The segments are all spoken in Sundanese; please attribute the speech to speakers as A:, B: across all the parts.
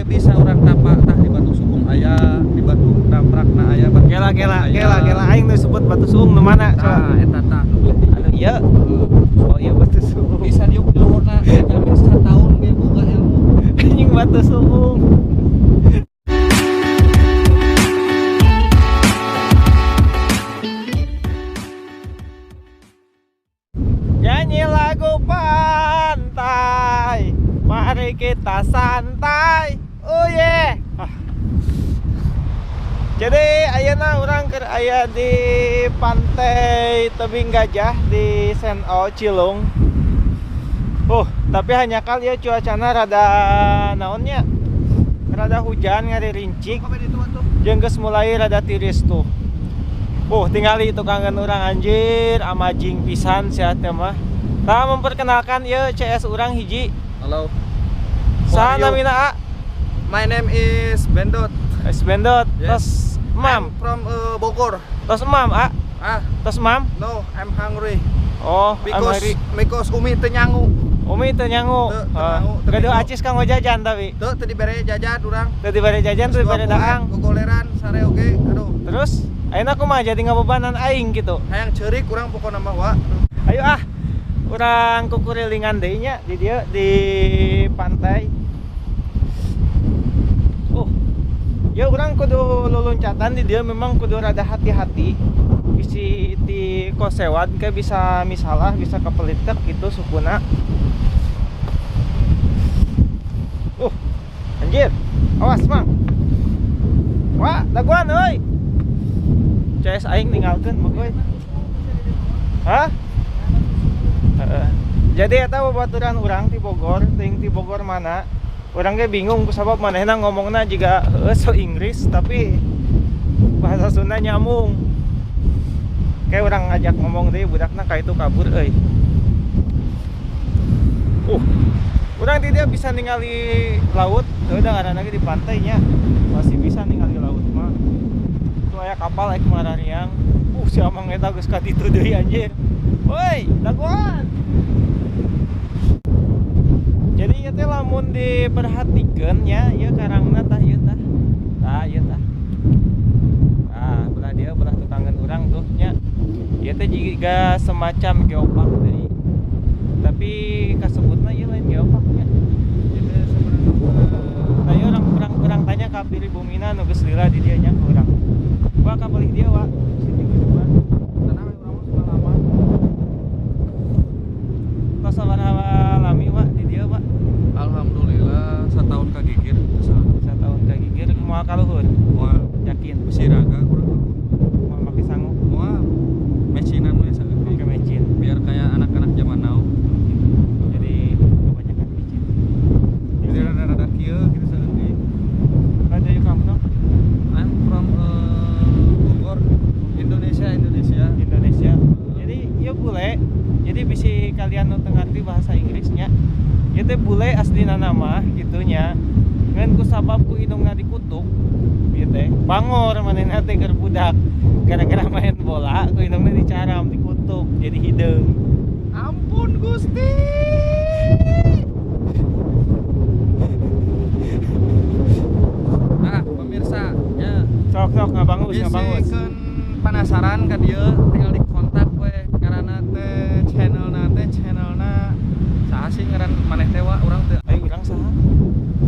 A: ge bisa urang tapak tah di Batu Suung aya, di Batu Damprakna aya, Batu
B: Kela
A: Suung
B: kela
A: aya.
B: kela kela aing nu sebut Batu Suung nu mana?
A: Tah, eta tah.
B: Anu ieu. Oh iya Batu Suung.
A: Bisa diuk di luhurna, jamin sataun ge boga ilmu.
B: Anjing Batu Suung. Nyanyi lagu pantai, mari kita santai. Oh yeah. Ah. Jadi ayeuna urang keur aya di pantai Tebing Gajah di Seno Cilung. Tapi hanya kali ya cuacana rada naonnya? Rada hujan ngarincik. Jeung geus mulai rada tiris tuh. Tingali tukangan urang anjir, amajing pisan sia teh mah. Tah memperkenalkan ieu CS urang hiji.
A: Halo.
B: Saha namina A?
A: My name is Bendot.
B: Es Bendot.
A: Yes.
B: Tos emam.
A: I'm from Bogor.
B: Tos emam A.
A: Ah,
B: Tos emam.
A: no, I'm hungry.
B: Oh, I'm
A: Because
B: hungry.
A: because Umi teu nyangu.
B: Umi teu nyangu.
A: Teu nyangu, teu
B: Gaduh
A: nyangu.
B: acis kanggo jajan tapi.
A: Teu teu dibere jajan urang.
B: Teu dibere jajan, teu dibere daang.
A: Gogoleran sare oge. Aduh,
B: Terus ayeuna kumaha jadi ngabebanan aing gitu.
A: hayang ceurik urang pokona mah wa.
B: Ayo ah. Urang kukurilingan deui nya di dieu di pantai. Ya urang kudu luluncatan di dieu memang kudu rada hati-hati. Bisi di kosewad ke bisa misalah, bisa kepelitek gitu sukuna. Anjir. Awas, Mang. Wah, daguan euy. CS aing ninggalkeun mah euy. Hah? Heeh. Jadi eta babaturan urang ti Bogor, teuing ti Bogor mana? Urang ge bingung kusabab manehna ngomongna jiga heueuh so Inggris tapi bahasa Sunda nyambung. Kayak urang ngajak ngomong deui budakna ka itu kabur euy. Urang ti dia bisa ningali laut, heueuh da ngaranna ge di pantainya. Masih bisa ningali laut mah. Tuh aya kapal ek marariang. Si amang eta geus ka ditu deui anjir. Woi, dagoan. Jadi ieu teh lamun diperhatikeun nya, ieu karangna tah ieu tah. Tah ieu tah. Tah, belah dieu belah tukangan urang tuh nya. Ieu teh jiga semacam geopark deui. Tapi kasebutna ieu lain geopark nya.
A: Jadi sebenarnya
B: Tah ieu urang tanya ka Piri Bumina nu geus lila di dieu nya ka urang. Wah, ka palih dieu wa. Sini geudean.
A: Tenang urang mah pengalaman.
B: Tos sabaraha lami wa di dieu wa?
A: Alhamdulillah setahun kagigir.
B: Setahun kagigir moal kaluhur.
A: Moal
B: Yakin.
A: besi raga kurang
B: Moal make sangu.
A: moal mecinan we saeutik.
B: Make mecin.
A: Biar kayak anak-anak zaman now.
B: Jadi kebanyakan micin.
A: Jadi rada-rada kieu gitu saeutik.
B: Where do you come from?
A: I'm from Bogor, Indonesia, Indonesia.
B: Indonesia. Jadi ieu bule. Jadi bisi kalian nu teu ngarti bahasa Inggrisnya. Ieu teh bule aslina nama gitunya. Ngan ku sabab ku indungna dikutuk ieu teh. Bangor manehna teh keur budak. Gara-gara main bola ku indungna dicaram, dikutuk jadi hideung.
A: Ampun Gusti. Nah, pemirsa, ya.
B: Sok sok ngabangus ngabangus.
A: Bisikeun penasaran ka dieu tinggal dikontak we ngaranna teh channelna teh channelna saha sih ngaran maneh teh wa urang teh
B: Ayo urang saha?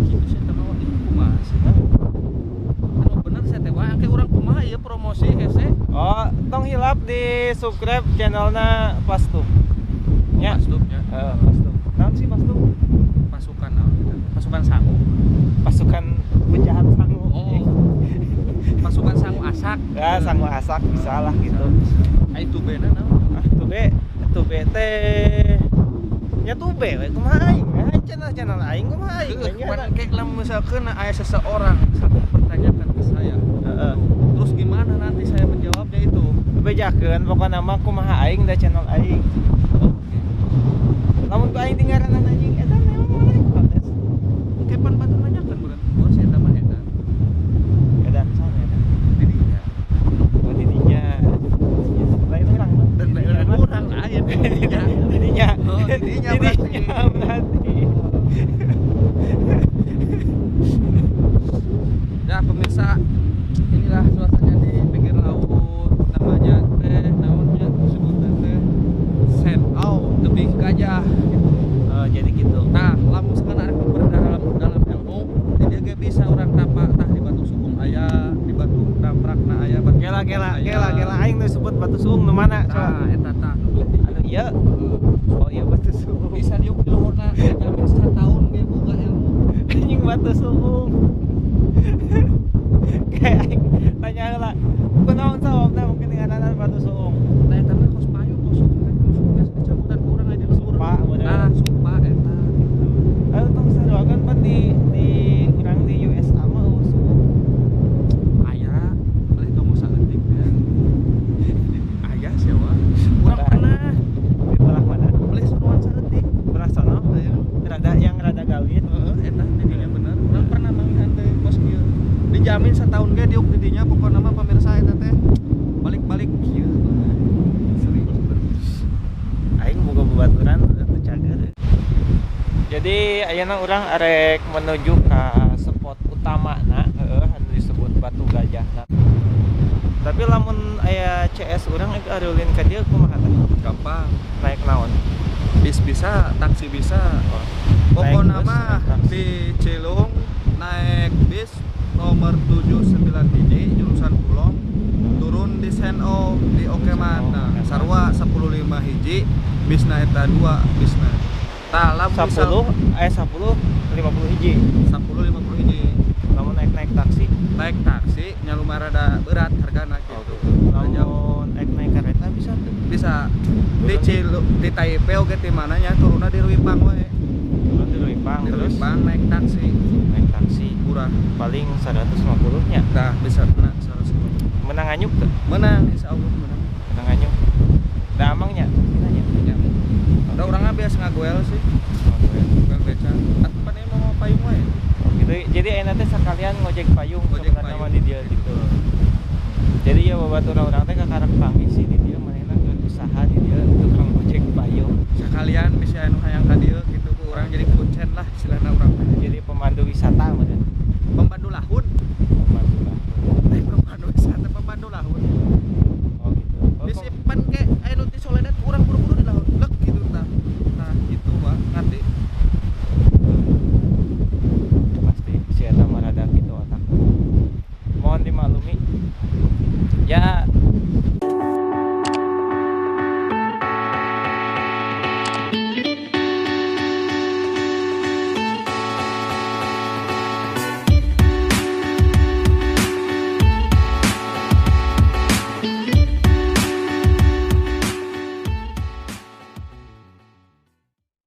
A: kitu sih teh wa ieu kumaha sih? Anu bener sih teh wa engke urang kumaha ieu promosi hese.
B: Oh, tong hilap di subscribe channelna Pastup. Ya.
A: Pastup nya.
B: Heeh, Pastup. Naon sih Pastup?
A: Pasukan naon eta? Pasukan sangu.
B: Pasukan penjahat sangu.
A: Oh. Pasukan sangu asak.
B: Ya, sangu asak bisa lah gitu.
A: Ai tubena naon?
B: Ah, tube teh. Ya tube we kumaha aing? Ah, channel aing kumaha aing?
A: Heueuh, pan engke lamun misalkeun aya seseorang satu mempertanyakan ke saya.
B: Heeh.
A: Terus gimana nanti saya menjawabnya itu?
B: Bejakeun pokona mah kumaha aing da channel aing.
A: Oke.
B: Lamun ku aing tingaranan anjing eta memang maneh protes.
A: Engke pan batur nanyakeun bulan. Oh, si eta mah eta.
B: Edan sana eta.
A: Didinya.
B: Oh, didinya. Lain urang mah.
A: Dan lain urang lain didinya.
B: Didinya.
A: Oh, didinya berarti.
B: Didinya berarti.
A: pemirsa, inilah suasananya di pinggir laut. Namanya teh naonnya sebutan teh Senau Tebing Gajah gitu.
B: Jadi gitu.
A: Nah, lamun sekarang arek berdalam dalam ilmu, di dieu ge bisa urang tapa tah di Batu Suung aya, di Batu Damprakna aya, Batu
B: Gela gela
A: aya.
B: Gela gela aing nu sebut Batu Suung nu mana?
A: Tah, eta tah.
B: Anu ieu. Oh iya Batu Suung.
A: Bisa diuk di luhurna, dijamin sataun ge boga ilmu.
B: Anjing Batu Suung. Kayak aing tanya heula. Kunaon sababna mungkin ngaranna Batu Suung?
A: Nah, eta mah kos payung, kos suung teh suung geus dicabutan ku urang aya di luhur.
B: Supa, bener.
A: Nah, supa eta gitu.
B: Ayo tong saruakeun pan di urang di USA mah eueuh suung.
A: Aya, boleh tong saeutik teh. Aya sih wah. Urang pernah
B: Di belah mana?
A: boleh suruhan saeutik.
B: Belah sono.
A: Ayo.
B: Rada yang rada gawit.
A: Heeh, eta didinya bener. Urang pernah manggihan teh kos kieu. Dijamin setahun ge diuk didinya pokona mah pemirsa eta teh balik-balik kieu. Serius bener.
B: Aing boga babaturan teu cager. Jadi ayeuna urang arek menuju ka spot utamana, heuh, anu disebut Batu Gajahna. Tapi lamun aya CS urang ek arulin ka dieu kumaha teh?
A: Gampang.
B: Naik naon?
A: Bis bisa, taksi bisa.
B: Oh.
A: Pokokna
B: Naik bus,
A: mah
B: naik taksi.
A: di Cilung naik bis nomor 79 hiji jurusan Kulong turun di Seno di Okeman. Nah, sarua 15 hiji bisna eta 2 bisna. Tah lamun misal
B: 10 eh 10 50 hiji.
A: 10 50 hiji
B: Lamun naik-naik taksi.
A: Naik taksi nya lumayan rada berat hargana gitu. Jauh.
B: Lamun naik naik kereta bisa tuh.
A: Bisa di Cilung di Taipei oge di mananya turunna di Ruipang we.
B: Turun di Ruipang
A: Di
B: terus
A: Ruipang naik taksi
B: naik taksi
A: murah.
B: Paling 150 nya.
A: Tah bisa kena 150.
B: Menang nganyuk tuh.
A: Menang insyaallah menang.
B: Menang nganyuk. Da amangnya taksina nya.
A: Ya. Udah orangnya biasa ngagoel sih. Goel beca. Atuh pan ieu mau payung wae.
B: Gitu. Jadi ayeuna teh sekalian ngojek payung
A: Ngojek
B: sebenarnya mah
A: payung.
B: Di dieu gitu. Jadi ya babatur urang teh kakarak panggih sih di dieu manehna keur usaha di dieu tukang ojek payung.
A: Sekalian bisa anu hayang ka dieu gitu ku urang jadi kuncen lah istilahna urang teh.